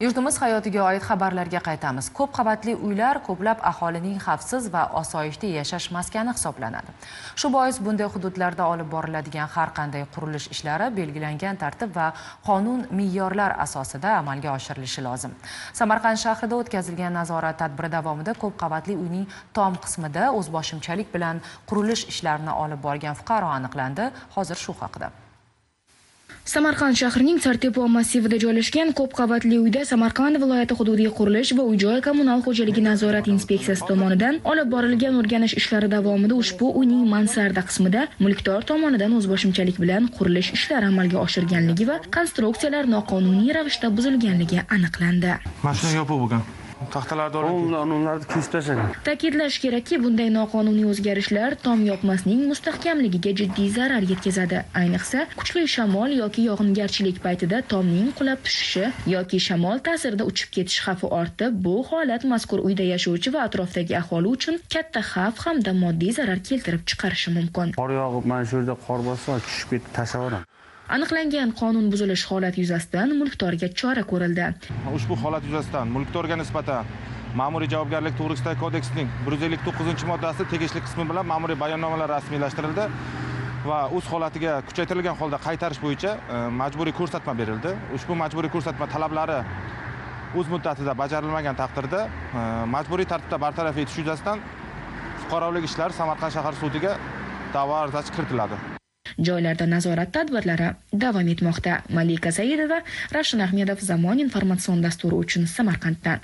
Yurtimiz hayotiga oid xabarlarga qaytamiz. Ko'p qavatli uylar ko'plab aholining xavfsiz va osoyishta yashash maskani hisoblanadi. Shu bois bunday hududlarda olib boriladigan har qanday qurilish ishlari belgilangan tartib va qonun me'yorlar asosida amalga oshirilishi lozim. Samarqand shahrida o'tkazilgan nazorat tadbiri davomida ko'p qavatli uyning tom qismida o'zboshimchalik bilan qurilish ishlarini olib borgan fuqaro aniqlandi. Hozir shu haqida. Samarqand shahrining Sartepo massivida joylashgan ko'p qavatli uyda Samarqand viloyati hududiy qurilish va uy-joy kommunal xo'jaligi nazorat inspeksiyasi tomonidan olib borilgan o'rganish ishlari davomida ushbu uyning mansarda qismida mulkdor tomonidan o'zboshimchalik bilan qurilish ishlari amalga oshirilganligi va konstruksiyalar noqonuniy ravishda buzilganligi aniqlandi. Mashina yopiq bo'lgan. Taxtalarni olib, ularni kesib tashlagan. Ta'kidlash kerakki, bunday noqonuniy o'zgarishlar tom yopmasining mustahkamligiga jiddiy zarar yetkazadi. Ayniqsa, kuchli shamol yoki yog'ingarchilik paytida tomning qulab tushishi yoki shamol ta'sirida uchib ketish xavfi ortib, bu holat mazkur uyda yashovchi va atrofdagi aholi uchun katta xavf hamda moddiy zarar keltirib chiqarishi mumkin. Qor yog'ib, mana shu yerda qor bossa, tushib ketib tashlaveradi. Aniqlangan qonun buzilish holati yuzasidan mulkdorga chora ko'rildi. Ushbu holat yuzasidan mulkdorga nisbatan ma'muriy javobgarlik to'g'risidagi kodeksning 159-moddasi tegishli qismi bilan ma'muriy bayonnomalar rasmiylashtirildi va o'z holatiga kuchaytirilgan holda qaytarish bo'yicha majburiy ko'rsatma berildi. Ushbu majburiy ko'rsatma talablari o'z muddatida bajarilmagan taqdirda majburiy tartibda bartaraf etish yuzasidan fuqarolik ishlar Samarqand shahar sudiga da'vo arizasi kiritiladi. Joylarda nazorat tadbirlari davom etmoqda. Malika Saidova, Ravshan Ahmedov, Zamon informatsion dasturi uchun Samarqanddan.